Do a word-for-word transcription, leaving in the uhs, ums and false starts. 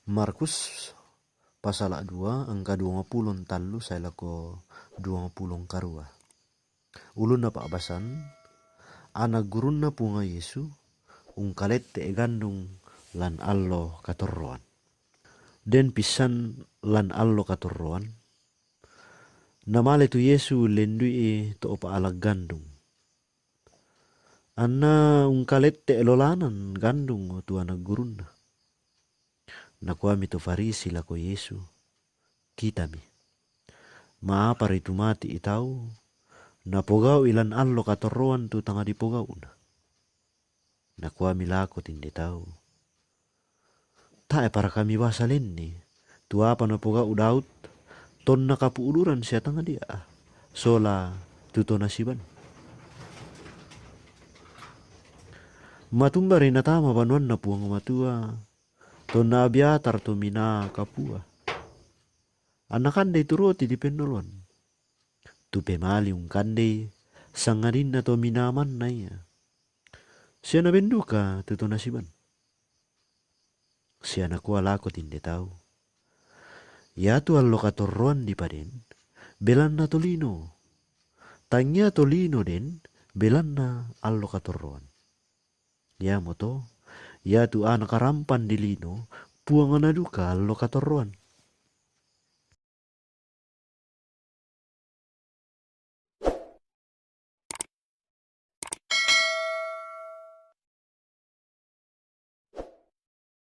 Markus pasala dua angka duangpulo tallu sae lako duangpulo karua. Ulunna pa'basan, ana gurunna Puang Yesu ungkalette' gandung lan allo katorroan. Den pissan lan allo katorroan, namale tu Yesu lendui to pa'ala gandung. Anna ungkalette' lolanan gandung tu ana gurunna. Nakuami to Farisi lako Yesu, "Kitami, maapa ritu mati i tau napogau'i lan allo katorroan tu tanga dipogau'na?" Nakuami lako tinde tau, "Tae' para kami basa lenni tu apa napogau' Daud tonna kapu'duran sia tangdia, sola tu to nasiban. Matumbari natama banuanna Puang Matua tonna Abiatar to minaa kapua, anna kandei tu roti dipennoloan, tu pemali ungkandei sangadinna to minaa manna ia, sia nabenduka tu to nasiban." Sia nakua lako tinde tau, "Iatu allo katorroan dipaden, belanna tolino. Tangia tolino den, belanna allo katorroan. Iamoto, iatu ana karampan dilino, puangna duka allo katorroan.